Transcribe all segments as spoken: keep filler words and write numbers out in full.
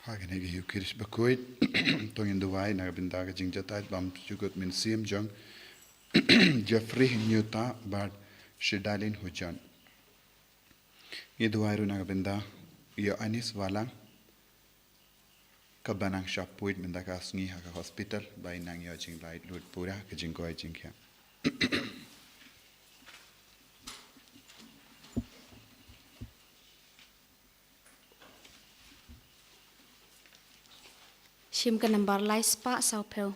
Ha kane ka Eucharist bakhuid, to ngin duwai na ka bynta ka jingjatai bymjukut mynsiem jong Jeffrey Nyuta bad Shidalin Hujan. Ngi duwai ruh na ka bynta Ïoannis Walang, kaba nang shapoid mynta ka sngi ha ka hospital, ba in nang ïoh jinglait lut pura ka jingkoit jingkhiah. Shim ka nambar lai spah saw phew.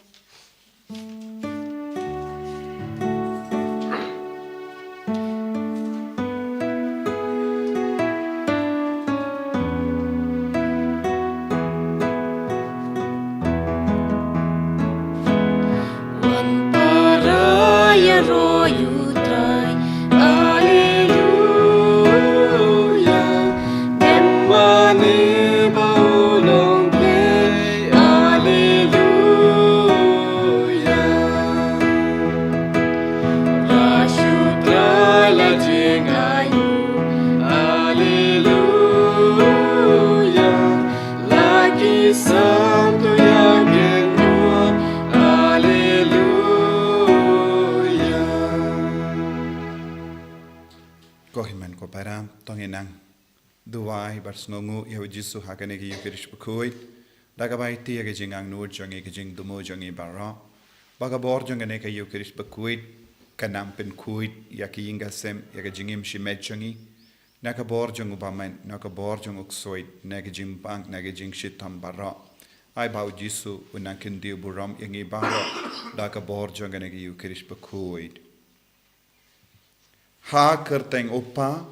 Wan para ïaroh ïa U Trai. Alleluia. Dem mane ba u long Blei. Alleluia. Rashu Trai la jingai. Alleluia. La ki sam tu ya gen nuam. Alleluia. Ko hynmen ko para, to ngin nang duwai bad sngewnguh ïa U Jisu ha kane ka Eucharist bakhuid. Da kaba aiti ïa ka jingangnud jong ngi, ka jingthmu jong ngi baroh, ba ka bor jong kane ka Eucharist bakhuid kan nang pynkhuid ïa ka ïing ka sem, ïa ka jingim shimet jong ngi, na ka bor jong u bymman, na ka bor jong u ksuid, na ka jingpang, na ka jingshitom baroh. Ai ba U Jisu un nang kyntiew burom ïa ngi baroh da ka bor jong kane ka Eucharist bakhuid. Ha ka kyrteng U Kpa,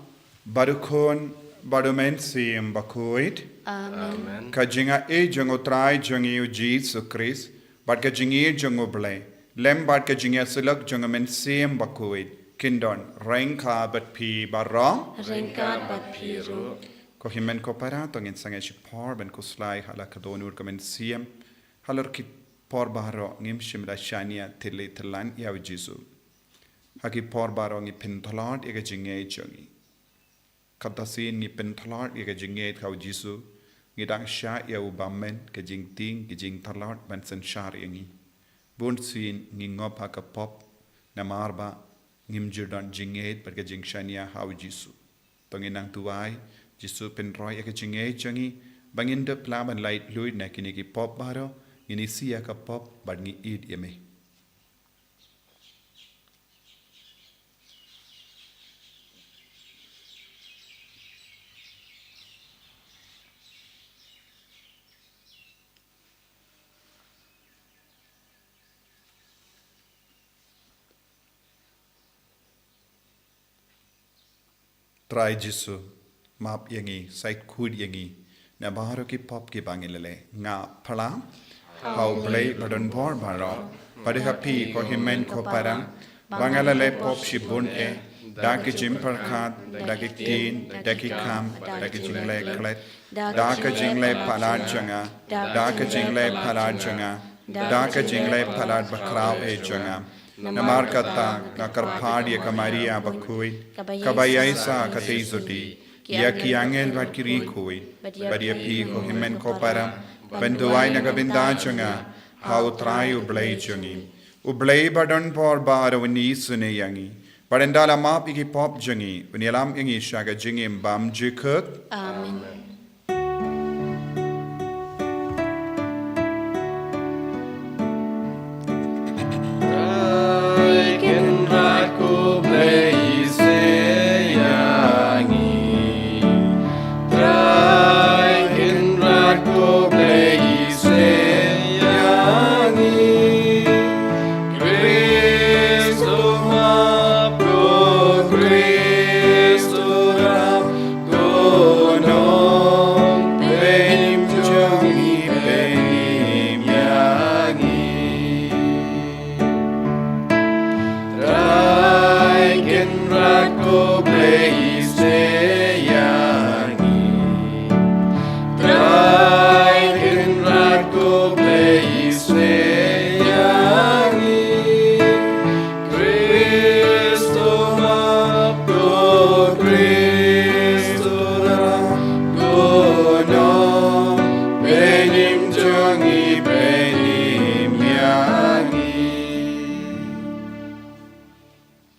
bad U Khun, bad U Mynsiem Bakhuid. Amen. Ka jingaiei jong U Trai jong ngi U Jisu Khrist, bad ka jingïeit jong U Blei, lem bad ka jingïasyllok jong U Mynsiem Bakhuid, kin don ryngkat bad phi baroh. Ryngkat bad phi ruh. Ko hynmen ko para, to ngin sangeh shipor ban khuslai ha la ka dohnud ka mynsiem. Halor ki por baroh ngim shym la shaniah tylli tyllan ïa U Jisu. Ha ki por baroh ngi pyntlot ïa ka jingngeit jong ngi. Kata sien ngi pyntlot ïa ka jingngeit ha U Jisu, ngi dang shah ïa u bymman, ka jingtieng, ka jingtlot ban synshar ïa ngi. Bun sien ngi ngop ha ka pop, namar ba ngim ju don jingngeit bad ka jingshaniah ha U Jisu. To ngin nang duwai, Jisu pynroi ïa ka jingngeit jong ngi, ba ngin da pla ban laitluid na kine ki pop baroh, ngin isih ïa ka pop bad ngi ïeit ïa me. Trai Jisu, map ïa ngi, sait khuid ïa ngi na baroh ki pop kiba ngi la leh. Nga phla ha U Blei ba don bor baroh, bad ha phi ko hynmen ko para, ba nga la leh pop shibun eh, da ki jingpyrkhat, da ki ktien, da ki kam, da ki jingleh klet, da ki jingleh palat jong nga, da ki jingleh palat jong nga, da ki jingleh palat bakhraw eh jong nga. Namar kata nga kyrpad ïa ka Maria bakhuid, kaba ïaisah katei jyoti, ïa ki angel bad ki riewkhuid, bad ïa phi ko hynmen ko para, ban duwai na ka bynta jong nga ha U Trai U Blei jong ngi. U Blei ba don bor baroh un isynei ïa ngi, bad ynda la map ïa ki pop jong ngi, un ïalam ïa ngi sha ka jingim bymjukut. Amen. Trai Kynrad ko Blei isynei ïa ngi. Trai Kynrad ko Blei isynei ïa ngi. Khrist u map, ko Khrist u rap, ko nong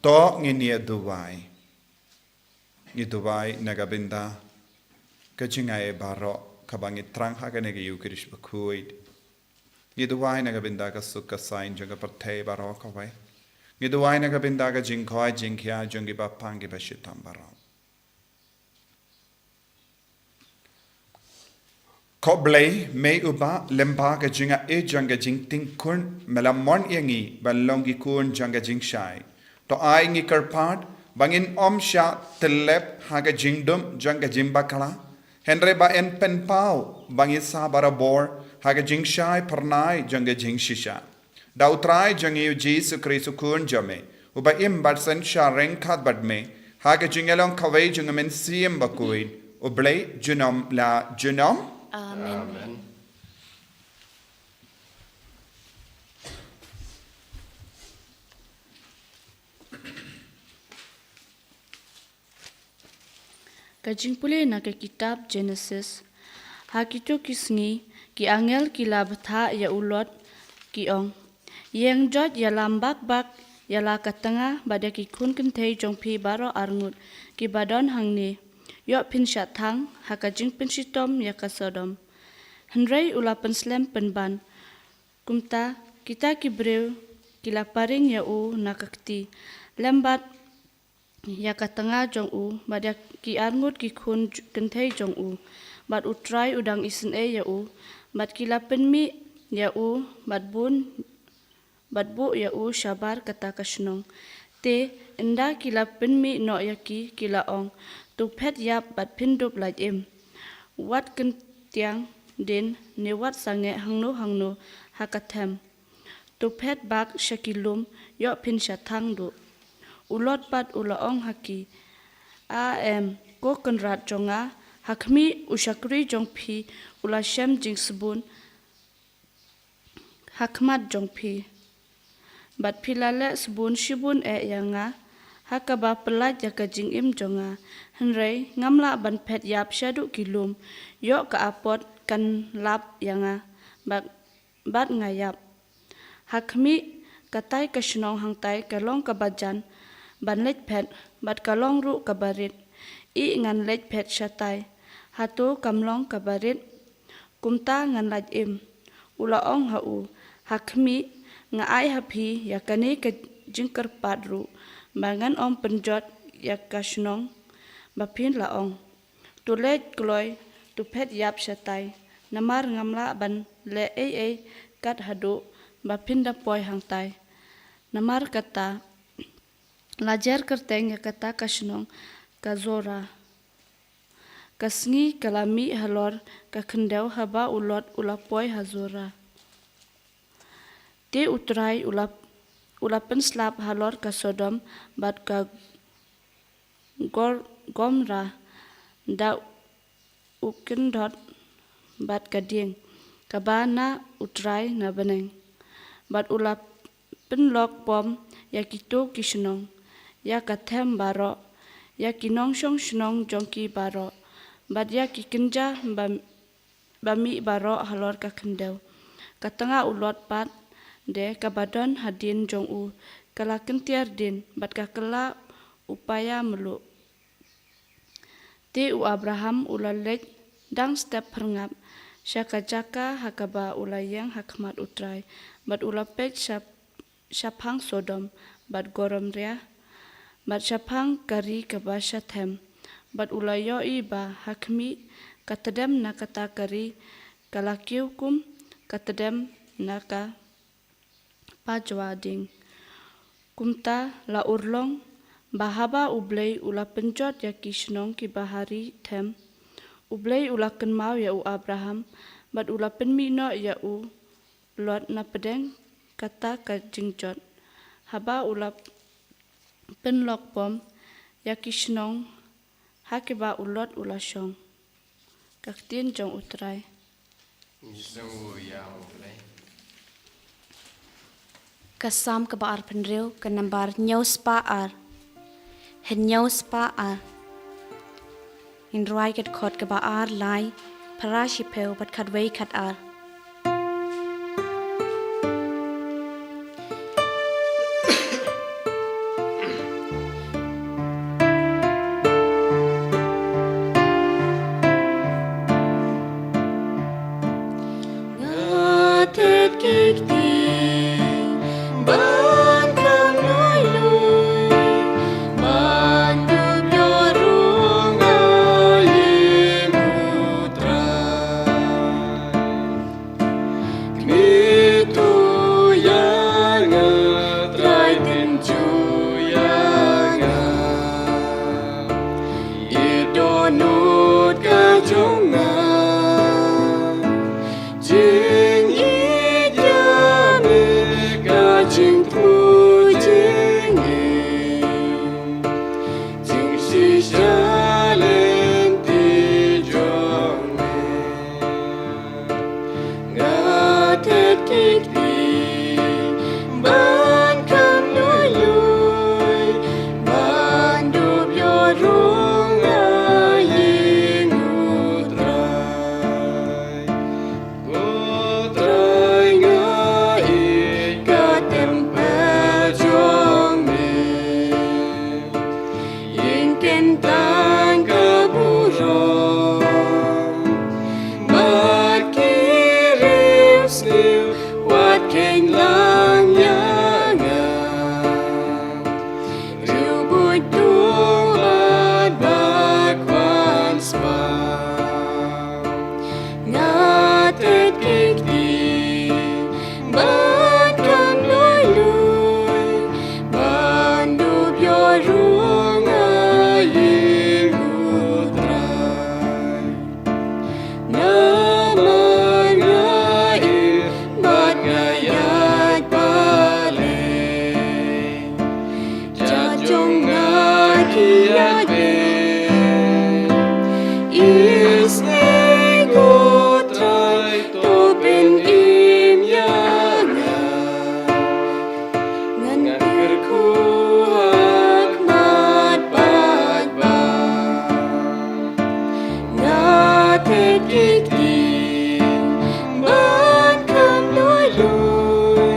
To ngin ïa duwai. Ngi duwai na ka bynta ka jingai baroh kaba ngi thrang ha kane ka Ïukharist bakhuid. Ngi duwai na ka bynta ka suk ka saiñ jong ka pyrthei baroh kawei. Ngi duwai na ka bynta ka jingkhoi jingkhia jong ki bapang ki bashitom baroh. Ko Blei, me uba lem bad ka jingaiei jong ka jingtieng khun, me la mon ïa ngi ban long ki khun jong ka jingshai. To ai ngi kyrpad ba ngin ym shah tyllep ha ka jingdum jong ka jingbakla, hynrei ba yn pynpaw ba ngin sa barabor ha ka jingshai phyrnai jong ka jingshisha. Da U Trai jong ngi U Jisu Khrist U Khun jong me, uba im bad synshar ryngkat bad me ha ka jingïalong kawei jong U Mynsiem Bakhuid, U Blei junom la junom. Amen. Amen. Ka jingpule na ka kitab Genesis. Ha kito ki sngi, ki angel ki la bthah ïa u Lot, ki ong: Ïeng jot ïalam bak bak ïa la ka tnga bad ïa ki khun kynthei jong phi baroh arngut kiba don hangne. Ïoh phin shah thang ha ka jingpynshitom ïa ka Sodom. Hynrei u la pynslem pynban. Kumta, kita ki briew ki la pharing ïa u na ka kti, lem bad ïa ka tnga jong u, bad ïa ki arngut ki khun j-, kynthei jong u. Bad U Trai u dang isynei ïa u, bad ki la pynmih ïa u, bad bun, bad buh ïa u shabar kata ka shnong. Te, ynda ki la pynmih noh ïa ki, ki la ong: To phet ïap bad phin dup lait im. Wat kyntiang dien ne wat sangeh hangno hangno ha ka them. To phet bak sha ki lum, ïoh phin shah thang duh. U Lot pat u la ong ha ki: A em, ko kynrad jong nga, ha khmih u shakri jong phi u la shem jingsbun ha khmat jong phi. Bad phi la leh sbun shibun eh ïa nga, ha kaba pyllait ïa ka jingim jong nga. Hynrei ngam lah ban phet ïap shaduh ki lum, ïoh ka apot kan lap ïa nga, bad, bad nga ïap. Ha khmih, katai ka shnong hangtai ka long kaba jan ban leit phet, bad ka long ruh kaba rit. Ih, ngan leit phet shatai. Hato kam long kaba rit? Kumta ngan lait im. U la ong ha u: Ha khmih, nga ai ha phi ïa kane ka jingkyrpad ruh, ba ngan ym pynjot ïa ka shnong ba phin la ong. To leit kloi, to phet ïap shatai, namar ngam lah ban leh ei ei kat haduh ba phin da poi hangtai. Namar kata, la jer kyrteng ïa kata ka shnong ka Zoar. Ka sngi ka la mih halor ka khyndew haba u Lot u la poi ha Zoar. Te U Trai u la, u la pynslap halor ka Sodom bad ka Gor-, Gomorrah, da u kyndot bad ka dieng, kaba na U Trai na bneng. Bad u la pynlok pom ïa kito ki shnong, ïa ka them baroh, ïa ki nongshong shnong jong ki baroh, bad ïa ki kynja ba, ba mih baroh halor ka khyndew. Ka tnga u Lot pat, de kaba don hadien jong u, ka la kyntiar dien, bad ka kylla u paia mluh. Te u Abraham u la leit dang step phyrngap sha ka jaka ha kaba u la ïeng ha khmat U Trai, bad u la peit shap-, shaphang Sodom bad Gomorrah, bad shaphang ka ri kaba sha them, bad u la ïohi ba ha khmih, ka tdem na kata ka ri ka la kiew kum ka tdem na ka pajwa dieng. Kumta la urlong ba haba U Blei u la pynjot ïa ki shnong kiba ha ri them, U Blei u la kynmaw ïa u Abraham, bad u la pynmih noh ïa u Lot na pdeng kata ka jingjot, haba u la pynlok pom ïa ki shnong ha kiba u Lot u la shong. Ka ktien jong U Trai. Ngi sngew ïa U Blei. Ka Salm kaba arphew hynriew, ka nambar hynñiew spah ar. Hynñiew spah ar. Ngin rwai ka dkhot kaba ar, lai, phra, shiphew bad khatwei, khatar. Kti ban kham lui lui, ban dup ïa rung ha ïing U Trai. Kmie to ïa nga, Trai, tynjuh ïa nga. Ïeit dohnud ka jong nga, jingïeit ïa me ka jingthmu jingim, jingshisha lynti jong me. Nga thied ki kti ban kham lui lui, ban dup ïa rung ha ïing U Trai. Ko Trai, nga ïeit ka templ jong me, ïing kyntang ka burom, bad ki riewsniew wat kheiñ lang ïa nga. Riewbuit to bad bakwan spah. Nga thied ki kti ban kham lui lui, ban dup ïa rung ha ïing U Trai. Namar nga ïeit bad nga ïaid balei, jait jong nga ki ïaid beit. Isynei ko Trai, to pynim ïa nga. Ngan kyrkhu ha khmat paidbah. Nga thied ki kti ban kham lui lui,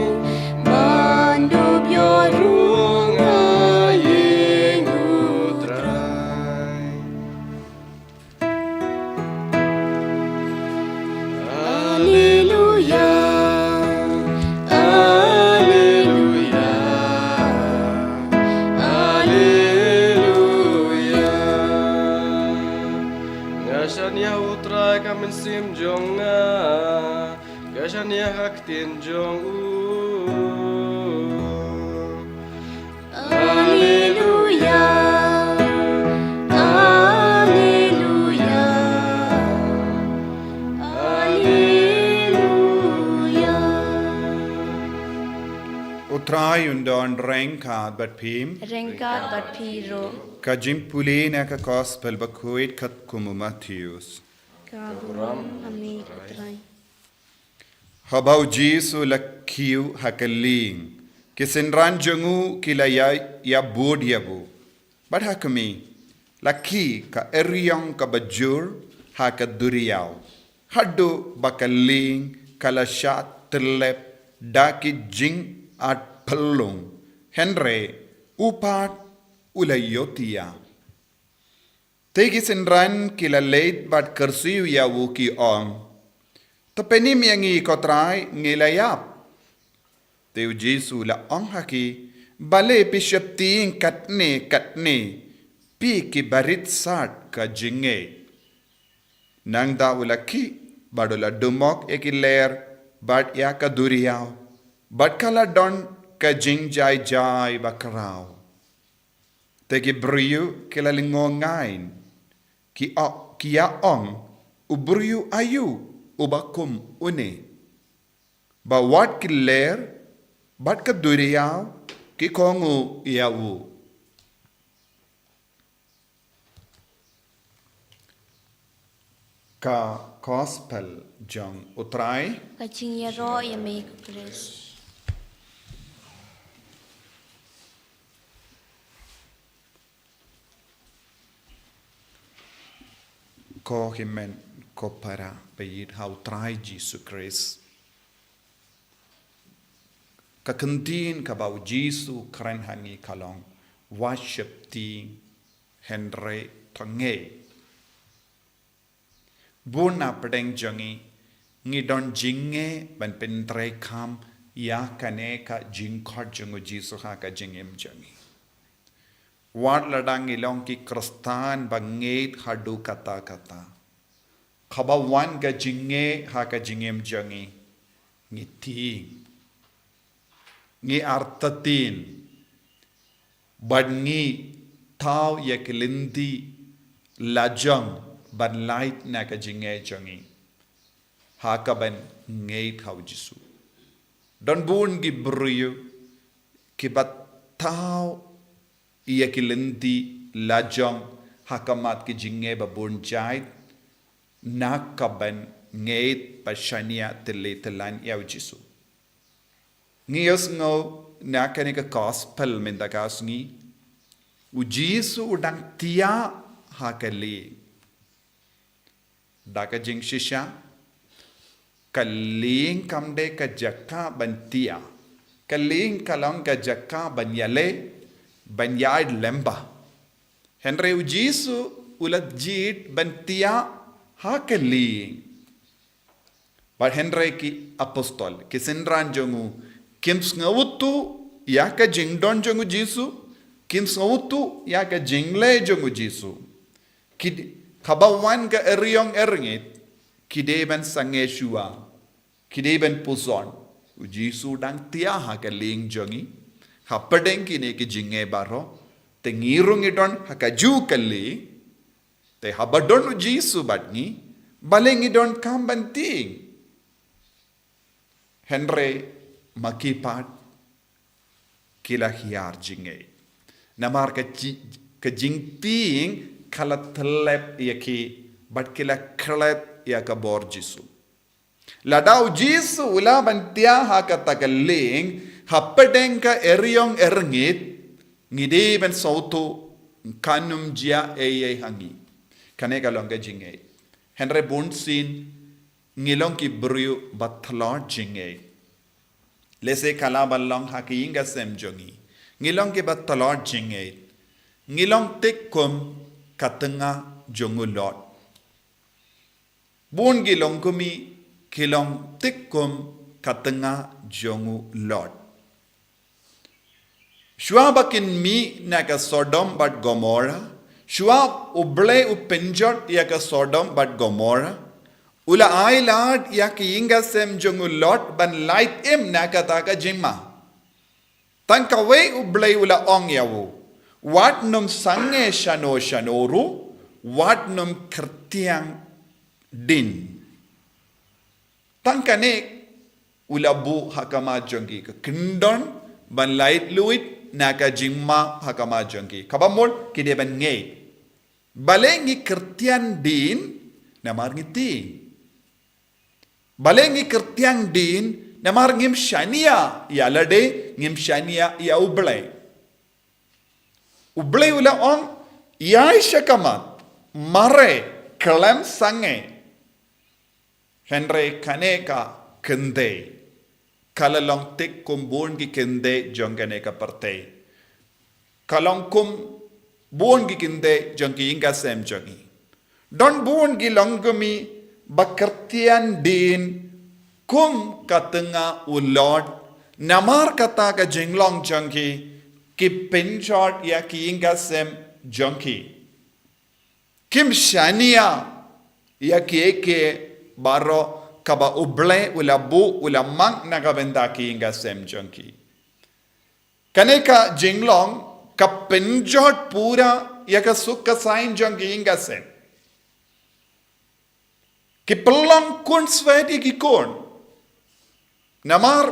ban dup ïa rung ha ïing U Trai. Alleluia, alleluia, alleluia. Nga shaniah ha U Trai ka mynsiem jong nga, nga shaniah ha ka ktien jong u. Alleluia, alleluia, alleluia. U Trai un don ryngkat bad phi. Ryngkat bad phi ruh. Ka jingpule na ka Gospel bakhuid katkum u Mathaios. Ka burom ha me ko Trai. Haba u Jisu u la kiew ha ka lieng, ki synran jong u ki la ïa, ïa bud ïa u. Bad ha khmih, la khih ka eriong kaba jur ha ka duriaw, haduh ba ka lieng ka la shah tyllep da ki jingatphyllung, hynrei u pat u la ïohtïa. Te ki synran ki la leit bad kyrsiew ïa u, ki ong, to pynim ïa ngi ko Trai, ngi la ïap. Te u Jisu u la ong ha ki, balei phi sheptieng katne katne, phi ki barit sat ka jingngeit. Nangta u la khih bad u la dumok ïa ki lyer bad ïa ka duriaw, bad ka la don ka jingjai jai bakhraw. Te ki briew ki la lyngngoh ngaiñ, ki o-, ki ïa ong, u briew aïu uba kum une, ba wat ki lyer bad ka duriaw ki kohnguh ïa u. Ka Gospel jong u Trai. Ka jingïaroh ïa me ko Khrist. Ko hynmen ko para ba ïeit ha u Trai Jisu Khrist. Ka kyntien kaba u Jisu u kren ha ngi ka long, wat sheptieng hynrei to ngeit. Bun na pdeng jong ngi, Ngi don jingeh ban pyntreikam ïa kane ka jingkhot jong u Jisu ha ka jingim jong ngi. Wat lada ngi long ki Khristan ba ngeit haduh katta katta, haba wan ka jingeh ha ka jingim jong ngi, ngi tieng, ngi artatien, bad ngi thaw ïa ki lynti lajong ban lait na ka jingeh jong ngi ha kaban ngeit ha u Jisu. Don bun ki briew kiba thaw ïa ki lynti lajong ha khmat ki jingeh ba bun jait na kaban ngeit bad shaniah tylli tyllan ïa u Jisu. Ngi ïohsngew na kane ka gospel mynta ka sngi, u Jisu u dang thiah ha ka lieng. Da ka jingshisha, ka lieng kam dei ka jaka ban thiah. Ka lieng ka long ka jaka ban ïaleh, ban ïaid lyngba. Hynrei u Jisu u la jied ban thiah ha ka lieng. Bad hynrei ki apostol, ki synran jong u, kim sngewthuh ïa ka jingdon jong u Jisu, kim sngewthuh ïa ka jingleh jong u Jisu. Ki, haba wan ka eriong eringit, ki dei ban sangeh shuwa, ki dei ban puson. U Jisu dang thiah ha ka lieng jong ngi, hapdeng kine ki jingeh baroh, te ngi ruh ngi don ha kajuh ka lieng, te haba don u Jisu bad ngi, balei ngi donkam ban tieng? Hynrei ma ki pat ki la hiar jingngeit. Namar ka ji-, ka jingtieng ka la tyllep ïa ki bad ki la klet ïa ka bor Jisu. Lada u Jisu u lah ban thiah ha kata ka lieng, hapdeng ka eriong erngit, ngi dei ban sngewthuh kan ym jia ei ei ha ngi. Kane ka long ka jingngeit. Hynrei bunsien ngi long ki briew ba tlot jingngeit. Lehse ka lah ban long ha ka ïing ka sem jong ngi. Ngi long ki ba tlot jingngeit. Ngi long thik kum ka tnga jong u Lot. Bun ki longkmie ki long thik kum ka tnga jong u Lot. Shuwa ba kin mih na ka Sodom bad Gomorrah, shuwa U Blei u pynjot ïa ka Sodom bad Gomorrah, u la ailad ïa ka ïing ka sem jong u Lot ban lait im na kata ka jingma. Tang kawei U Blei u la ong ïa u, wat nym sangeh shano shano ruh, wat nym kyrtiang dien. Tang kane u la buh ha khmat jong ki, ka kyndon ban lait luid na ka jingma ha khmat jong ki. Kaba mut ki dei ban ngeit. Balei ngi kyrtiang dien? Namar ngi tieng. Balei ngi kyrtiang dien? Namar ngim shaniah ïa lade, ngim shaniah ïa U Blei. U Blei u la ong, ïai sha khmat, mareh, khlem sangeh. Hynrei kane ka kynthei ka la long thik kum bun ki kynthei jong kane ka pyrthei. Ka long kum bun ki kynthei jong ki ïing ka sem jong ngi. Don bun ki longkmie ba kyrtiang dien kum ka tnga u Lot, namar kata ka jinglong jong ki, ki pynjot ïa ki ïing ka sem jong ki. Kim shaniah ïa kiei kiei baroh kaba U Blei u la buh u la mang na ka bynta ki ïing ka sem jong ki. Kane ka jinglong ka pynjot pura ïa ka suk ka saiñ jong ki ïing ka sem. Ki pynlong khun swet ïa ki khun. Namar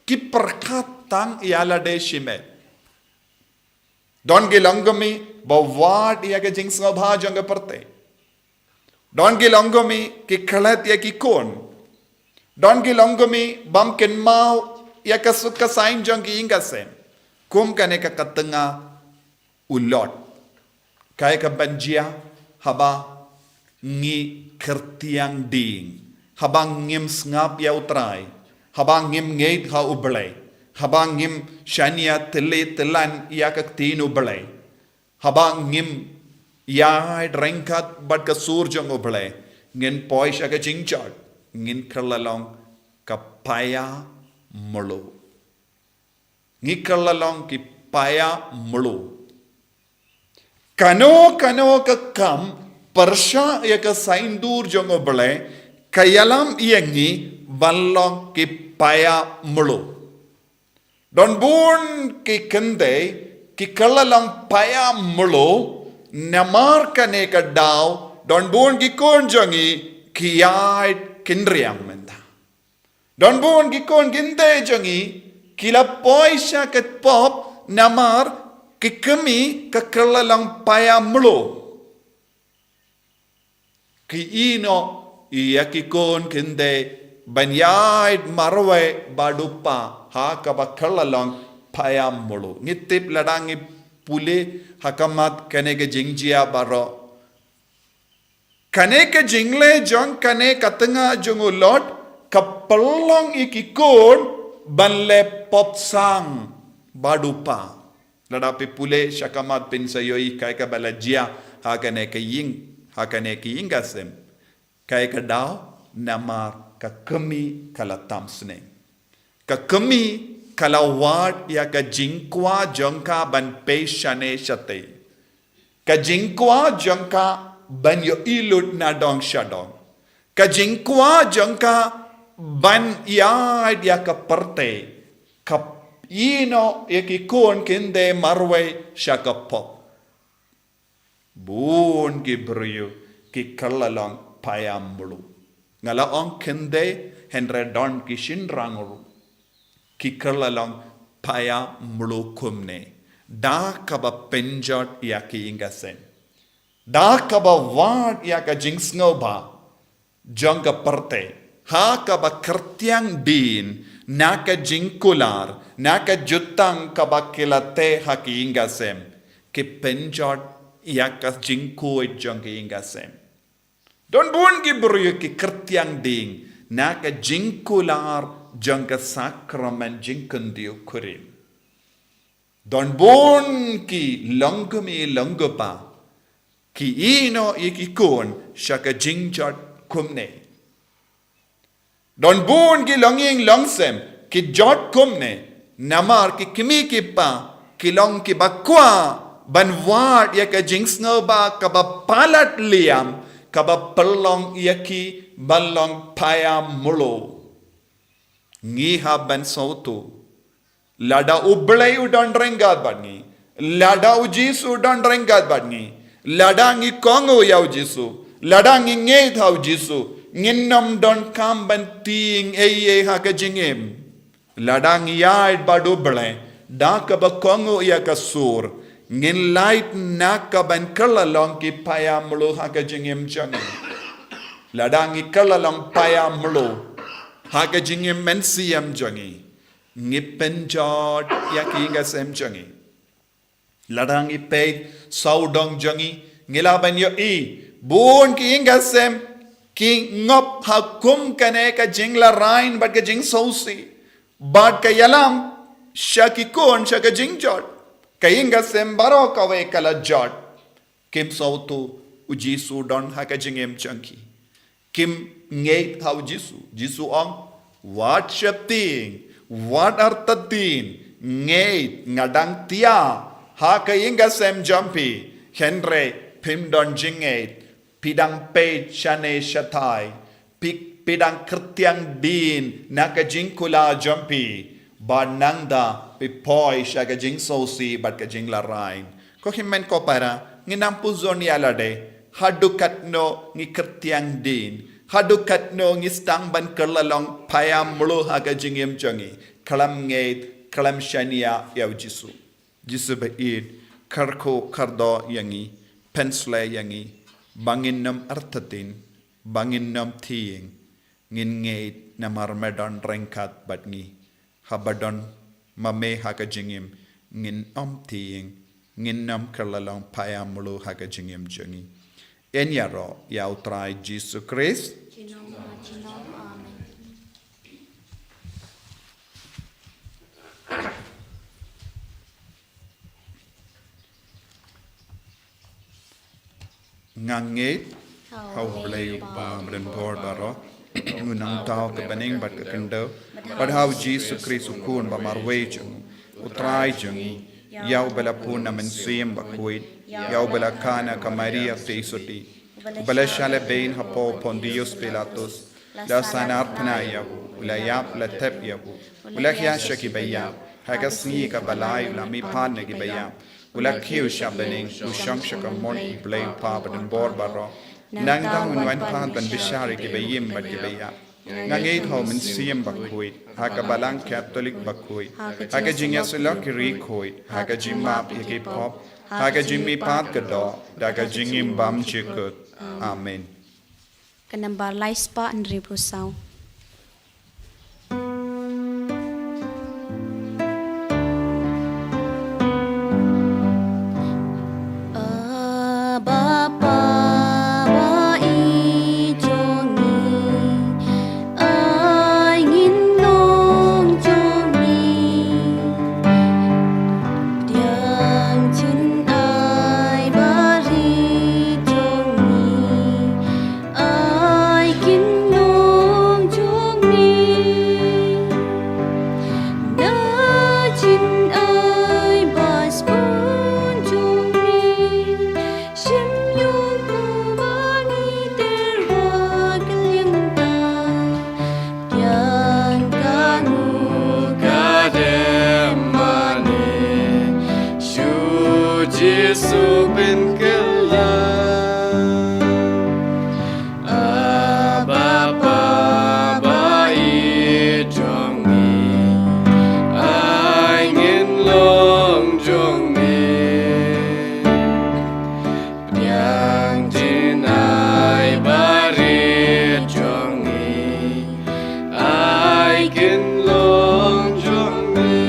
ki pyrkhat tang ïa lade shimet. Don ki longkmie ba wad ïa ka jingsngewbha jong ka pyrthei. Don ki longkmie ki klet ïa ki khun. Don ki longkmie bym kynmaw ïa ka suk ka saiñ jong ki ïing ka sem. Kum kane ka tnga u Lot. Kaei kaban jia haba ngi kyrtiang dien, haba ngim sngap ïa U Trai, haba ngim ngeit ha U Blei, haba ngim shaniah tylli tyllan ïa ka ktien U Blei, haba ngim ïaid ryngkat bad ka sur jong U Blei, ngin poi sha ka jingjot. ngin kylla long ka paia mluh. Ngi kylla long ki paia mluh. Kano kano ka kam pyrshah ïa ka saindur jong U Blei ka ïalam ïa ngi ban long ki paia mluh. Don bun ki khyndai ki kylla long paia mluh namar kane ka daw, don bun ki khun jong ngi ki ïaid ki riam mynta. Don bun ki khun khyndai jong ngi ki la poi sha ka pop namar ki kmie ka kylla long paia mluh. Ki ïehnoh ïa ki khun khyndai ban ïaid marwei bad u kpa ha kaba kylla long paia mluh. Ngi tip lada ngi pule ha khmat kane ka jingjia baroh, kane ka jingleh jong kane ka tnga jong u Lot ka pynlong ïa ki khun ban leh pop sang bad u kpa. Lada phi pule sha khmat phin sa ïohi kaei kaba la jia ha kane ka ïing, ha kane ka ïing ka sem. Kaei ka daw? Namar ka kmie ka la tam sneng. Ka kmie ka la wad ïa ka jingkwah jong ka ban pei shane shatei. Ka jingkwah jong ka ban ïohi lut na dong sha dong. Ka jingkwah jong ka ban ïaid ïa ka pyrthei. Ka ïehnoh ïa ki khun khyndai marwei sha ka pop. Bun ki briew ki kylla long paia mluh. Nga la ong khyndai hynrei don ki shynrang ruh ki kylla long paia mluh kumne. Da kaba pynjot ïa ka ïing ka sem. Da kaba wad ïa ka jingsngewbha jong ka pyrthei ha kaba kyrtiang dien na ka jingkular, na ka jutang kaba ki la teh ha ka ïing ka sem. Ki pynjot ïa ka jingkhuid jong ka ïing ka sem. Don bun ki briew ki kyrtiang dien na ka jingkular jong ka sakramen jingkyndit kurim. Don bun ki longkmie longkpa ki ïehnoh ïa ki khun sha ka jingjot kumne. Don bun ki longïing longsem ki jot kumne namar ki kmie ki kpa ki long kiba kwah ban wad ïa ka jingsngewbha kaba palat liam kaba pynlong ïa ki ban long paia mluh. Ngi hap ban sngewthuh. Lada U Blei u don ryngkat bad ngi, lada U Jisu u don ryngkat bad ngi, lada ngi kohnguh ïa U Jisu, lada ngi ngeit ha U Jisu, ngin ym donkam ban tieng ei ei ha ka jingim. Lada ngi ïaid bad U Blei da kaba kohnguh ïa ka sur, ngin lait na ka ban kylla long ki paia mluh ha ka jingim jong ngi. Lada ngi kylla long paia mluh ha ka jingim mynsiem jong ngi, ngi pynjot ïa ka ïing ka sem jong ngi. Lada ngi peit sawdong jong ngi, ngi lah ban ïohi bun ka ïing ka sem ki ngop ha kum kane ka jinglarai bad ka jingsngewsih bad ka ïalam sha ki khun sha ka jingjot. Ka ïing ka sem baroh kawei ka la jot. Kim sngewthuh U Jisu u don ha ka jingim jong ki. Kim ngeit ha U Jisu. Jisu ong, wat sheptieng, wat artatien, ngeit, nga dang thiah ha ka ïing ka sem jong phi, hynrei phim don jingngeit, phi dang peit shane shatai, phi, phi dang kyrtiang dien na ka jingkular jong phi, bad nangta phi poi sha ka jingsngewsih bad ka jinglarai. Ko hynmen ko para, ngin ym pynjot ïa lade, haduh katno ngi kyrtiang dien, haduh katno ngi sdang ban kylla long paia mluh ha ka jingim jong ngi, khlem ngeit, khlem shaniah ïa U Jisu. Jisu ba ïeit, kyrkhu kyrdoh ïa ngi, pynshlei ïa ngi, ba ngin ym artatien, ba ngin ym thieng, ngin ngeit namar me don ryngkat bad ngi. Haba don ma me ha ka jingim, ngin ym thieng, ngin ym kylla long paia mluh ha ka jingim jong ngi. Yn ïaroh ïa U Trai Jisu Khrist. Junom, junom, amen. Nga ngeit ha U Blei U Kpa Mrynbor baroh, U nongthaw ka bneng bad ka khyndew, bad ha u Jisu Khrist u Khun ba marwei jong u Trai jong ngi, ïa uba la pun na Mynsiem Bakhuid, ïa uba la kha na ka Maria Theisotti, uba la shah lehbeiñ hapoh Pontius Pilatus, la sahnarphna ïa u, u la ïap, la thep ïa u, u la khia sha kiba ïap, ha ka sngi kaba lai u la mihpat na kiba ïap, u la kiew sha bneng, u shong sha ka mut U Blei U Kpa badonbor baroh. Nangta un wan pat ban bishar ïa kiba im bad kiba ïap. Nga ngeit ha u Mynsiem Bakhuid, ha ka Balang Katholik bakhuid, ha ka jingïasyllok ki riewkhuid, ha ka jingmap ïa ki pop, ha ka jingmihpat ka doh, da ka jingim bymjukut. Amen. Ka nambar lai spah hynriewphew saw. Abba Father, i jong ngi, ai ngin long jong ngi. Pdiang jingim barit jong ngi, ai kin long jong ngi. Na jingim ba sbun jong ngi, shim ïa u ba ngi ter ba ka liang ta. Pdiang kano ka dem mane, shu Jisu pynkylla. Abba Father, i jong ngi, ai ngin long jong ngi. Pdiang jingim barit jong ngi, ai kin long jong ngi.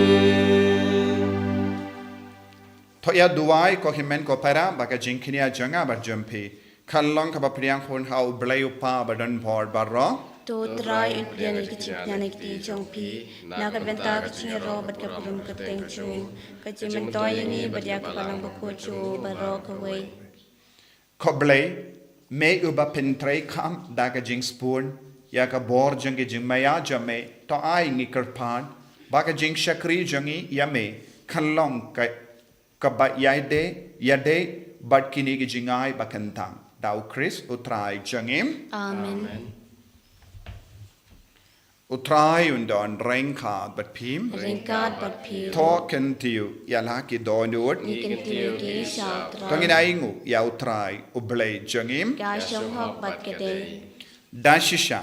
To ïa duwai ko hynmen ko para ba ka jingkñia jong nga bad jong phi kan long kaba pdiang hun ha U Blei U Kpa badonbor baroh. To Trai, pdiang ïa ka jingkñia na ka kti jong phi na ka bynta ka jingïaroh bad ka burom kyrteng jong u, ka jingmyntoi ïa ngi bad ïa ka Balang Bakhuid jong u baroh kawei. Ko Blei, me uba pyntreikam da ka jingsbun ïa ka bor jong ki jingmaïa jong me, to ai ngi kyrpad ba ka jingshakri jong ngi ïa me kan long ka, kaba ïadei, ïadei bad kine ki jingai ba kyntang. Da U Khrist U Trai jong ngi. Amen. U Trai un don ryngkat bad phi. Ryngkat bad phi. To kyntiew ïa la ki dohnud. Ngi kyntiew ki sha U Trai. To ngin ai nguh ïa U Trai U Blei jong ngi. Ka shong hok bad ka dei. Da shisha,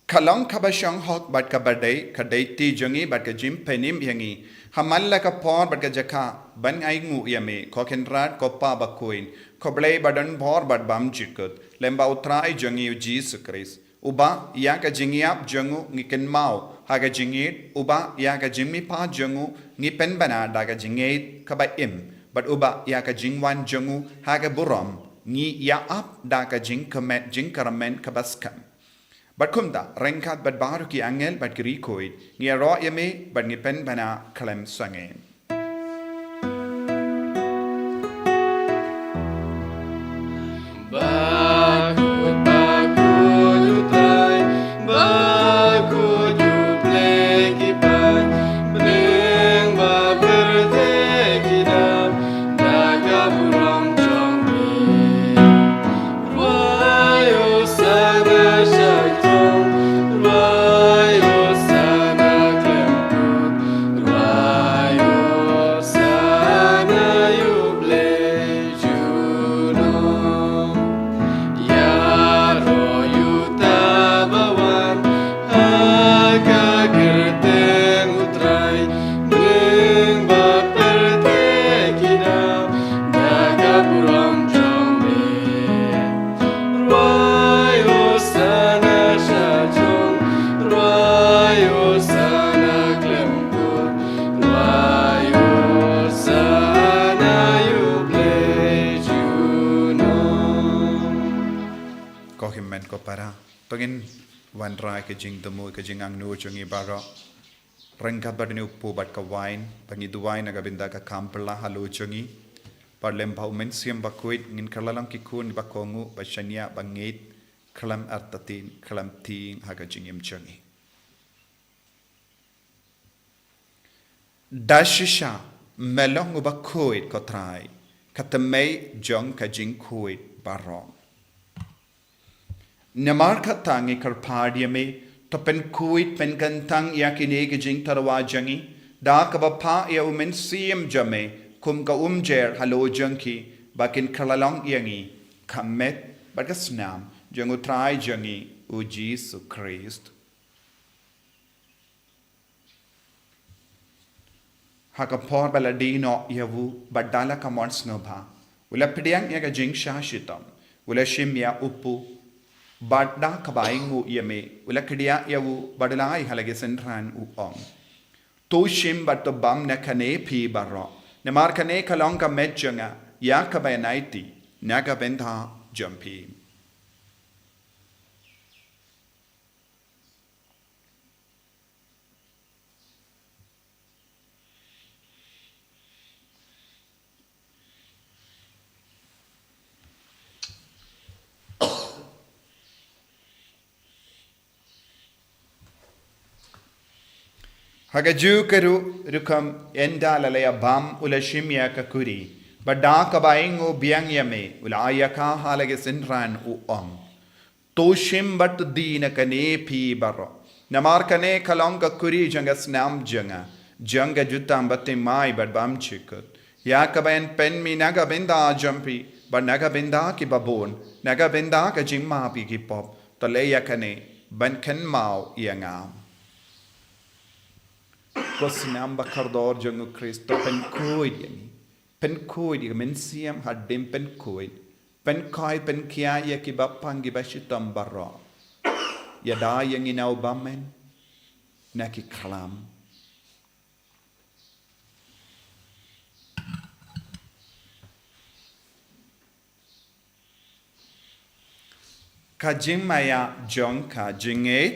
ka long kaba shong hok bad kaba dei ka daiti jong ngi bad ka jingpynim ïa ngi ha man la ka por bad ka jaka ban ai nguh ïa me, ko Kynrad, ko Pa Bakhuid, ko Blei badonbor bad bymjukut, lem bad U Trai jong ngi U Jisu Khrist. Uba ïa ka jingïap jong u ngi kynmaw ha ka jingïeit, uba ïa ka jingmihpat jong u ngi pynbna da ka jingïeit kaba im, bad uba ïa ka jingwan jong u ha ka burom ngi ïa ap da ka jingkyrmen, jingkyrmen kaba skhem. Bad kumta, ryngkat bad baroh ki angel bad ki riewkhuid, ngi ïaroh ïa me bad ngi pynbna khlem sangeh. Bakhuid, bakhuid U Trai, bakhuid U Blei ki paid, bneng bad pyrthei ki dap da ka burom jong me. Rwai Hosana sha jong, rwai Hosana khlem kut, rwai Hosana ïa U Blei junom. Ïaroh uta ba wan ha ka kyrteng U Trai, bneng bad pyrthei ki dap da ka burom jong me. Rwai Hosana sha jong, rwai Hosana khlem kut, rwai Hosana ïa U Blei junom. Ko hynmen ko para, to ngin wanrah ka jingthmu, ka jingangnud jong ngi baroh. Ryngkat bad une u kpu bad ka wain, ba ngi duwai na ka bynta ka kam phylla halor jong ngi. Bad lem bad u Mynsiem Bakhuid, ngin kylla long ki khun ba kohnguh, ba shaniah, ba ngeit, khlem artatien, khlem tieng ha ka jingim jong ngi. Da shisha me long uba khuid, ko Trai, ka tymmen jong ka jingkhuid baroh. Namar kata ngi kyrpad ïa me, to pynkhuid pynkyntang ïa kine ki jingtyrwa jong ngi da kaba phah ïa u Mynsiem jong me kum ka umjer halor jong ki, ba kin kylla long ïa ngi ka met bad ka snam jong u Trai jong ngi u Jisu Khrist. Ha ka por ba la die noh ïa u, bad da la ka mon sngewbha, u la pdiang ïa ka jingshah shitom, u la shim ïa u pu, bad da kaba ainguh ïa me, u la kdiah ïa u, bad u la ai ha la ki synran, u ong: To shim bad to bam na kane phi baroh, namar kane ka long ka met jong nga, ïa kaba yn aiti na ka bynta jong phi. Ha kajuh ka rukom, ynda la la ïa bam, u la shim ïa ka kuri, bad da kaba ainguh biang ïa me, u la ai ïa ka ha la ki synran, u ong: To shim bad to die na kane phi baroh, namar kane ka long ka kuri jong ka snam jong nga, jong ka jutang bathymmai bad bymjukut, ïa kaba yn pynmih na ka bynta jong phi bad na ka bynta kiba bun, na ka bynta ka jingmap ïa ki pop. To leh ïa kane ban kynmaw ïa nga. Ko snam ba kordor jong u Khrist, to pynkhuid ïa ngi. Pynkhuid ïa ka mynsiem hadien pynkhuid. Pynkhuid, pynkhiah ïa kiba pang, kiba shitom baroh. Ïada ïa ngi na u bymman, na ki khlam. Ka jingmaïa jong ka jingngeit.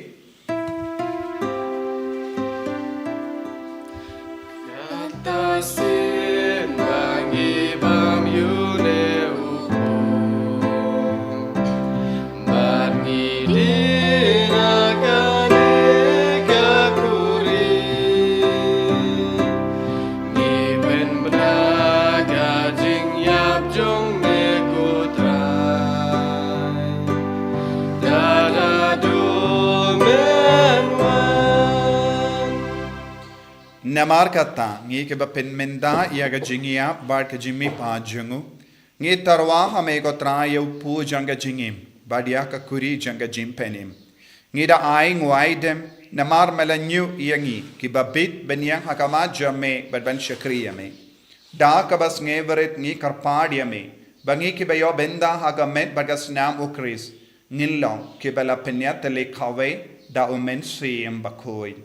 Kata sien ba ngi bam ïa une u pung, bad ngi die na kane ka kuri. Ngi pynbna ka jingïap jong me, ko Trai, da la dei men wan. Namar kata, ngi kiba pynmynta ïa ka jingïap bad ka jingmihpat jong u, ngi tyrwa ha me, ko Trai, ïa u pud jong ka jingim bad ïa ka kuri jong ka jingpynim. Ngi da ainguh aidem namar me la ñiew ïa ngi kiba bit ban ïeng ha khmat jong me bad ban shakri ïa me. Da kaba sngewrit ngi kyrpad ïa me ba ngi kiba ïoh bynta ha ka met bad ka snam u Khrist, ngin long kiba la pynïatylli kawei da u Mynsiem Bakhuid.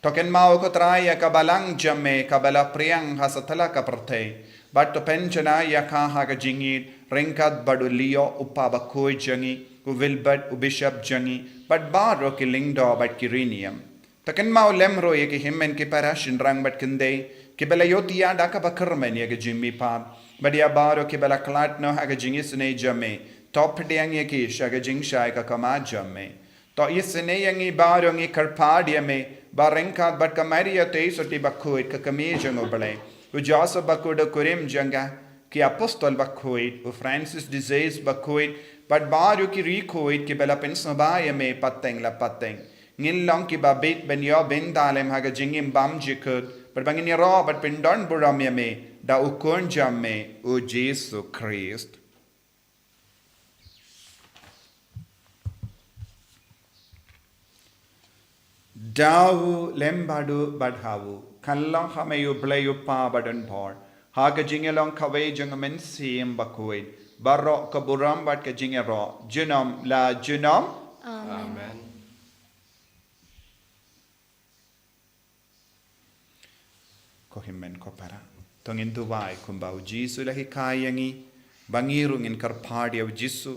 To kynmaw, ko Trai, ïa ka balang jong me kaba la phriang ha satlak ka pyrthei, bad to pynjanai ïa ka ha ka jingïeit ryngkat bad u Leo, u kpa bakhuid jong ngi, u Wilbert, u bishop jong ngi, bad baroh ki lyngdoh bad ki riewniam. To kynmaw lem ruh ïa ki hynmen ki para shynrang bad kynthei kiba la ïohthiah da kaba kyrmen ïa ka jingmihpat, bad ïa baroh kiba la khlad noh ha ka jingisynei jong me. To pdiang ïa ki sha ka jingshai ka khmat jong me. To isynei ïa ngi baroh, ngi kyrpad ïa me ba ryngkat bad ka Maria Theisotti bakhuid, ka kmie jong u Blei, u Joseph bakhuid, u kurim jong ka, ki apostol bakhuid, u Francis de Sales bakhuid, bad baroh ki riewkhuid kiba la pynsngewbha ïa me pateng la pateng, ngin long kiba bit ban ïoh bynta lem ha ka jingim bymjukut, bad ba ngin ïaroh bad pyndonburom ïa me da u Khun jong me, u Jisu Khrist. Da u lem bad u bad ha u, kan long ha me u Blei u Kpa badonbor, ha ka jingïalong kawei jong u Mynsiem Bakhuid, baroh ka burom bad ka jingïaroh junom la junom. Amen. Amen. Ko hynmen ko para, to ngin duwai kumba u Jisu u la hikai ïa ngi, ba ngi ruh ngin kyrpad ïa u Jisu,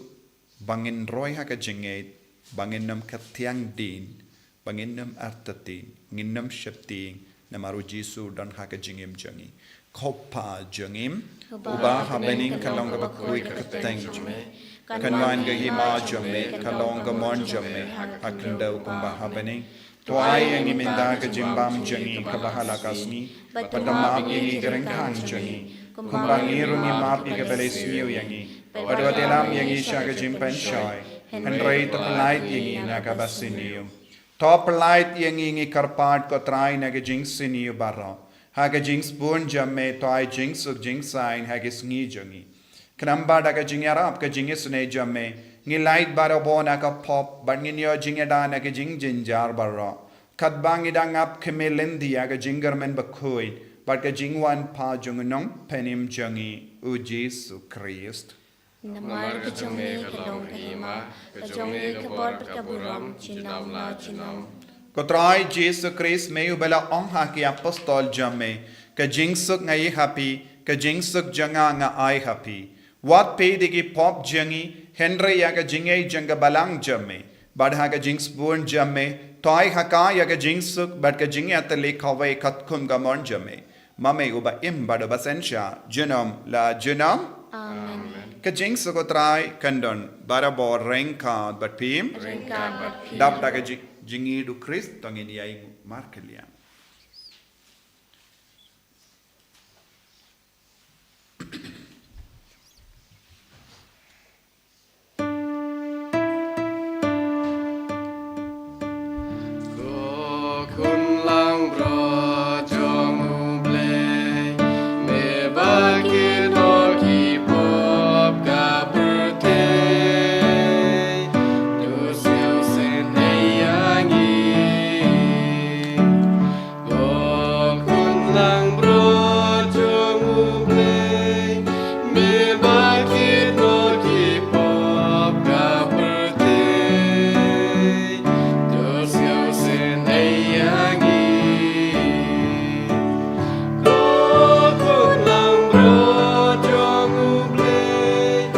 ba ngin roi ha ka jingngeit, ba ngin nym ktiang dien, ba ngin nym artatien, ngin nym sheptieng, namar u Jisu u don ha ka jingim jong ngi. Ko Pa jong ngi, uba ha bneng, kan long kaba khuid ka kyrteng jong me. Kan wan ka hima jong me, ka long ka mon jong me, ha khyndew kumba ha bneng. To ai ïa ngi mynta ka jingbam jong ngi kaba ha la ka sngi, bad to map ïa ngi ki ryngkang jong ngi, kumba ngi ruh ngi map ïa kiba la sniew ïa ngi, bad wat ïalam ïa ngi sha ka jingpynshoi, hynrei to pyllait ïa ngi na kaba sniew. To pyllait ïa ngi, ngi kyrpad, ko Trai, na ka jingsniew baroh. Ha ka jingsbun jong me to ai jingsuk jingsaiñ ha ki sngi jong ngi. Khnang ba da ka jingïarap ka jingisynei jong me, ngin lait barabor na ka pop, bad ngin ïoh jingïada na ka jingjynjar baroh. Katba ngi dang ap khmih lynti ïa ka jingkyrmen bakhuid bad ka jingwan pat jong u Nongpynim jong ngi, u Jisu Khrist. Namar ka jong me ka long ka hima, ka jong me ka bor bad ka burom, junom la junom. Ko Trai Jisu Khrist, me uba la ong ha ki apostol jong me, ka jingsuk nga ai ha phi, ka jingsuk jong nga nga ai ha phi. Wat peit ïa ki pop jong ngi, hynrei ïa ka jingngeit jong ka balang jong me. Bad ha ka jingsbun jong me, to ai ha ka ïa ka jingsuk bad ka jingïatylli kawei katkum ka mon jong me. Ma me uba im bad uba synshar, junom la junom. Amen. Ka jingsuk u Trai kan don barabor ryngkat bad phi. Ryngkat bad phi. Dap da ka jing-, jingïeid u Khrist, to ngin ïai markylliang. Ko khun langbrot jong U Blei, me ba kit noh ki pop ka pyrthei, to sngewsynei ïa ngi. Ko khun langbrot jong U Blei, me ba kit noh ki pop ka pyrthei, to sngewsynei ïa ngi. Ko khun langbrot jong U Blei,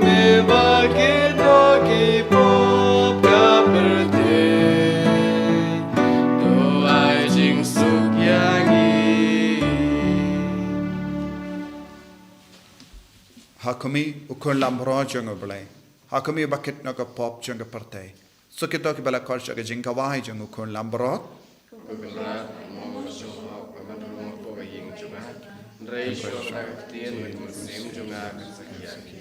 me ba kit noh ki pop ka pyrthei, to ai jingsuk ïa ngi. Ha khmih, u khun langbrot jong U Blei. Ha khmih ba kit noh ka pop jong ka pyrthei. Suk ïa kito kiba la khot sha ka jingkhawai jong u khun langbrot. Ko Kynrad, mo mo shu hok, ba man ruh mo po ka ïing jong nga. Hynrei shu ong ka ktien, bad ka mynsiem jong nga kan sa ïa ki.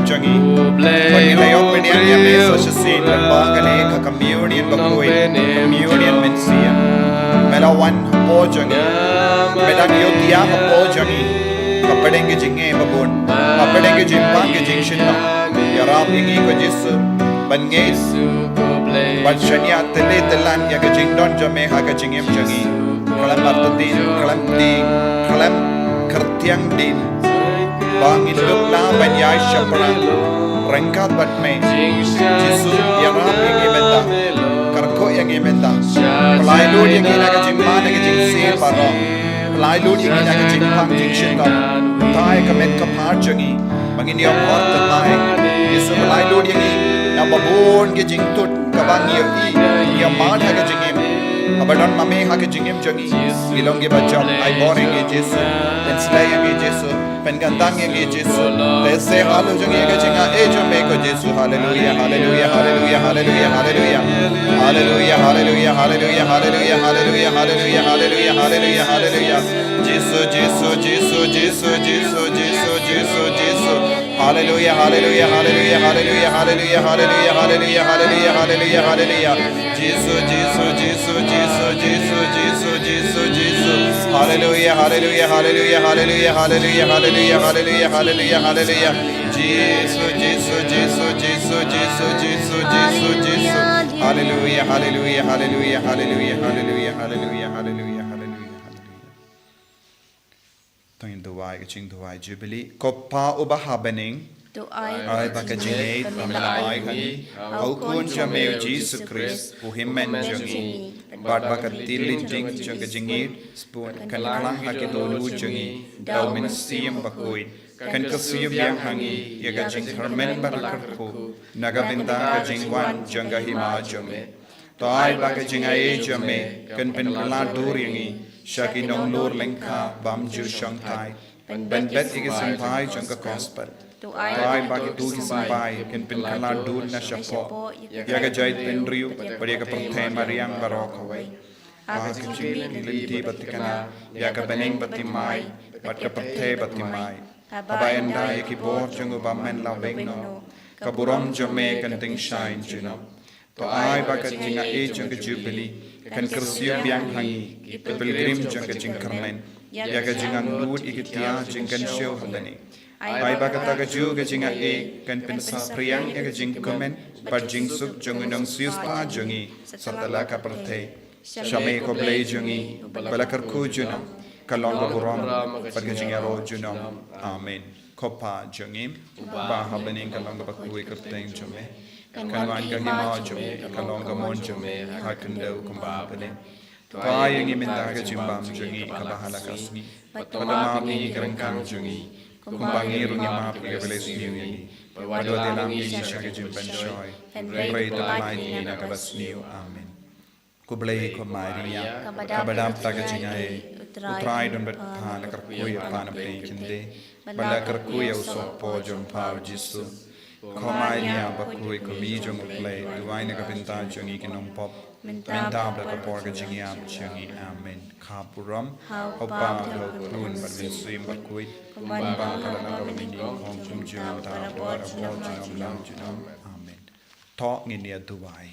jong ngi. Ba ngi la ïoh pynïaid ïa me sa shisien lyngba kane ka communion bakhuid, communion mynsiem. Me la wan hapoh jong ngi. Me dang ïoh tiar hapoh jong ngi. Hapdeng ka jingeh babun, hapdeng ka jingpang ka jingshitom, ïarap ïa ngi ko Jisu ban ngeit bad shaniah tylli tyllan ïa ka jingdon jong me ha ka jingim jong ngi. Khlem artatien, khlem tieng, khlem kyrtiang dien, ba ngin dup lah ban ïaid shaphrang ryngkat bad me. Jisu, ïarap ïa ngi mynta, kyrkhu ïa ngi mynta. Pynlait lut ïa ngi na ka jingman, na ka jingsniew baroh. Pynlait lut ïa ngi na ka jingpang jingshitom. Thaw ïa ka met ka phad jong ngi ba ngin ïoh bor thymmai. Jisu, pynlait lut ïa ngi na babun ki jingtut kaba ngi ïohi, ngi ïoh mad ha ka jingim. Haba don ma me ha ka jingim jong ngi, ngi long kiba jop. Ai bor ïa ngi Jisu, pynsleh ïa ngi Jisu, pynkyntang ïa ngi Jisu. Te se halu jong ngi ïa ka jingaiei jong me ko Jisu. Haleluia, haleluia, haleluia, haleluia, haleluia. Haleluia, haleluia, haleluia, haleluia, haleluia, haleluia, haleluia, haleluia, haleluia. Jisu, Jisu, Jisu, Jisu, Jisu, Jisu, Jisu, Jisu. Haleluia, haleluia, haleluia, haleluia, haleluia, haleluia, haleluia, haleluia, haleluia, haleluia. Jisu, Jisu, Jisu, Jisu, Jisu, Jisu, Jisu, Jisu. Haleluia, haleluia, haleluia, haleluia, haleluia, haleluia, haleluia, haleluia, haleluia. Jisu, Jisu, Jisu, Jisu, Jisu, Jisu, Jisu, Jisu. Haleluia, haleluia, haleluia, haleluia, haleluia, haleluia, haleluia, haleluia, haleluia. To ngin duwai ka jingduwai Jubili. Ko Pa uba ha bneng, to ai ba ka jingngeit ba me la ai ha ngi ha u Khun jong me u Jisu Khrist u hynmen jong ngi, bad ba ka tlot ding jong ka jingngeit sbun kan kylla ha ki dohnud jong ngi da u Mynsiem Bakhuid, kan kyrsiew biang ha ngi ïa ka jingkyrmen bad kyrkhu na ka bynta ka jingwan jong ka hima jong me. To ai ba ka jingaiei jong me kan pynkylla dur ïa ngi sha ki nonglor lyngkha bym ju shongthait ban bet ïa ki symbai jong ka gospel. To ai ba kito ki symbai kan pynkylla dur na shapoh ïa ka jaitbynriew bad ïa ka pyrthei mariang baroh kawei. Ha ka jingpynlynti bad thikna ïa ka bneng bad thymmai bad ka pyrthei bad thymmai, haba ynda ïa ki bor jong u bymman la weng noh, ka burom jong me kan tyngshaiñ junom. To ai ba ka jingaiei jong ka Jubili kan kyrsiew biang ha ngi ki pilgrim jong ka jingkyrmen ïa ka jingangnud ïa ki tiar jingkynshew ha bneng. Ai ba kata kajuh ka jingaiei kan pynsaphriang ïa ka jingkmen bad jingsuk jong u nongsiewspah jong ngi satlak ka pyrthei. Sha me ko Blei jong ngi ba la kyrkhu junom, ka long ka burom bad ka jingïaroh junom. Amen. Ko Pa jong ngi ba ha bneng, ka long kaba khuid ka kyrteng jong me. Kan wan ka hima jong me, ka long ka mon jong me ha khyndew kumba ha bneng. To ai ïa ngi mynta ka jingbam jong ngi kaba ha la ka sngi. Bad to map ïa ngi ki ryngkang jong ngi, kumba ngi ruh ngi map ïa kiba la sniew ïa ngi. Bad wat ïalam ïa ngi sha ka jingpynshoi, hynrei to pynlait ïa ngi na kaba sniew. Amen. Ko Blei, ko Maria kaba dap da ka jingaiei, U Trai don bad pha. La kyrkhu ïa pha na pdeng ki kynthei bad la kyrkhu ïa u sohpor jong pha u Jisu. Ko Maria bakhuid, ko Mi jong U Blei, duwai na ka bynta jong ngi ki nongpop, mynta bad ha ka por ka jingïap jong ngi. Amen. Ka burom ha U Kpa, ha U Khun bad ha U Mynsiem Bakhuid, kumba ka la long, kumba ha la ka por, kumjuh, mynta bad ha ka por junom la junom. Amen. To ngin ïa duwai.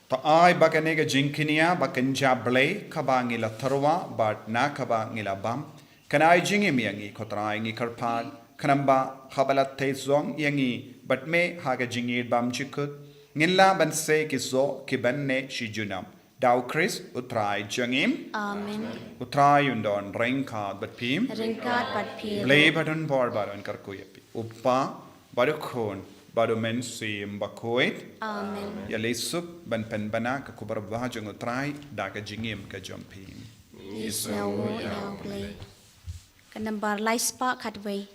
To ai ba kane ka jingkñia ba kynja blei kaba ngi la tyrwa bad na kaba ngi la bam kan ai jingim ïa ngi, ko Trai, ngi kyrpad, khnang ba haba la theh zong ïa ngi bad me ha ka jingïeit bymjukut, ngin lah ban seh ki soh kiban neh shi junom. Da U Khrist U Trai jong ngi. Amen. U Trai un don ryngkat bad phi. Ryngkat bad phi. Blei ba don bor ba don kyrkhu ïa phi, U Kpa bad U Khun bad U Mynsiem Bakhuid. Amen. Ïa leit suk ban pynbna ka khubor ba jong U Trai da ka jingim ka jong phi. Ngi sngewnguh ïa U Blei. Ka nambar lai spah khatwei.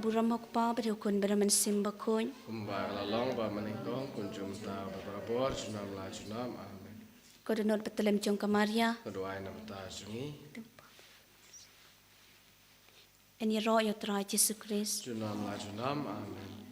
Burom ha u Kpa bad ha u Khun bad ha u Mynsiem Bakhuid. Kumba la long ba mynnyngkong, kumjuh mynta, bad barabor, junom la junom. Amen. Ko dohnud bad tlem jong ka Maria. Ka duwai na bynta jong ngi. Yn ïaroh ïa u Trai Jisu Khrist. Junom la junom. Amen.